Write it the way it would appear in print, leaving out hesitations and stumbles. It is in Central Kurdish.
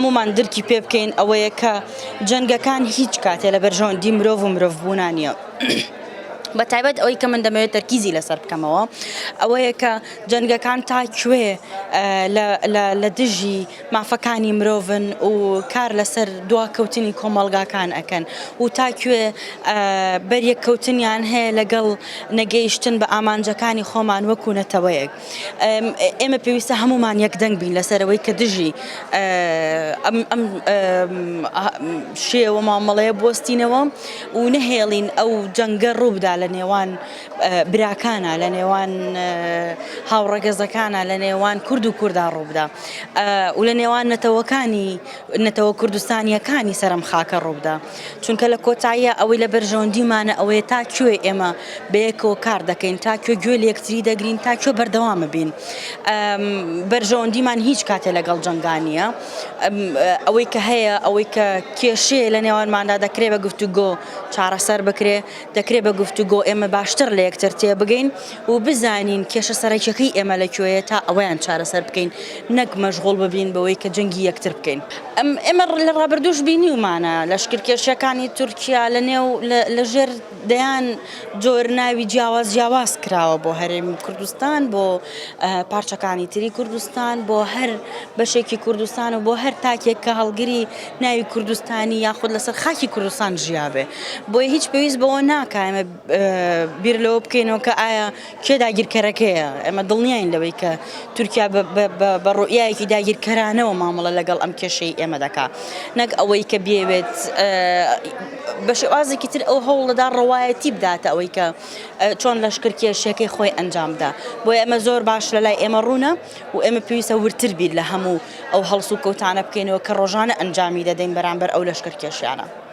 هەموومان درکی پێ بکەین ئەوەیە کە جەنگەکان هیچ کاتێ لە بەرژەوەندی مرۆڤ و مرۆڤبوونا نییە. بە تایبەت ئەوەی کە من دەمەوێت تەرکیزی لەسەر بکەمەوە ئەوەیە کە جەنگەکان تا کوێ لە دژی مافەکانی مرۆڤن و کار لەسەر دواکەوتنی کۆمەڵگاکان ئەکەن و تا کوێ بەریەککەوتنیان هەیە لەگەڵ نەگەیشتن بە ئامانجەکانی خۆمان وەکو نەتەوەیەک. ئێمە پێویستە هەموومان یەکدەنگ بین لەسەر ئەوەی کە دژی ئەم شێوە مامەڵەیە بوەستینەوە و نەهێڵین ئەو جەنگە ڕووبدا لە نێوان براکانە لە نێوان هاوڕەگەزەکانە لە نێوان کورد و کوردا ڕووبدا و لە نێوان نەتەوەکانی نەتەوە کوردستانیەکانی سەرم خاکە ڕووبدا. چونکە لە کۆتاییا ئەوەی لە بەرژەوەندیمانە ئەوەیە تا کوێ ئێمە بەیەکەوە کار دەکەین، تا کوێ گوێ لە یەکتری دەگرین، تا کوێ بەردەوام بین. بەرژەوەندیمان هیچ کاتێ لەگەڵ جەنگا نییە. ئەوەی کە هەیە، ئەوەی کە کێشەیە لە نێوانماندا دەکرێ بە گفتوگۆ چارەسەر بکرێ، دەکرێ بە گفتوگۆ ئێمە باشتر لە یەکتر تێبگەین و بزانین کێشە سەرەکیەکەی ئێمە لە کوێیە تا ئەوەیان چارەسەر بکەین نەک مەشغوڵ ببین بەوەی کە جەنگی یەکتر بکەین. ئێمە لە ڕابردووش بینیومانە لەشکرکێشیەکانی تورکیا لە نێو لە ژێر دەیان جۆر ناوی جیاواز جیاواز کراوە بۆ هەرێمی کوردستان بۆ پارچەکانی تری کوردستان بۆ هەر بەشێکی کوردستان و بۆ هەر تاکێک کە هەڵگری ناوی کوردستانی یاخود لەسەر خاکی کوردستان ژیابێ بۆیە هیچ پێویست بەوە ناکا ئێمە بیر لەوە بکەینەوە کە ئایا کێ داگیرکەرەکەیە ئێمە دڵنیاین لەوەی کە تورکیا بە ڕوئیایەکی داگیرکەرانەوە مامەڵە لەگەڵ ئەم کێشەی ئێمە دەکا نەک ئەوەی کە بیەوێت بە شێوازێکی تر ئەو هەوڵدەدا ڕەوایەتی بداتە ئەوەی کە چۆن لەشکرکێشیەکەی خۆی ئەنجام بدا بۆیە ئەمە زۆر باش لە لای ئێمە ڕوونە و ئێمە پێویستە وردتر بیر لە هەموو ئەو هەڵسوکەوتانە بکەینەوە کە ڕۆژانە ئەنجامی دەدەین بەرامبەر ئەو لەشکرکێشیانە.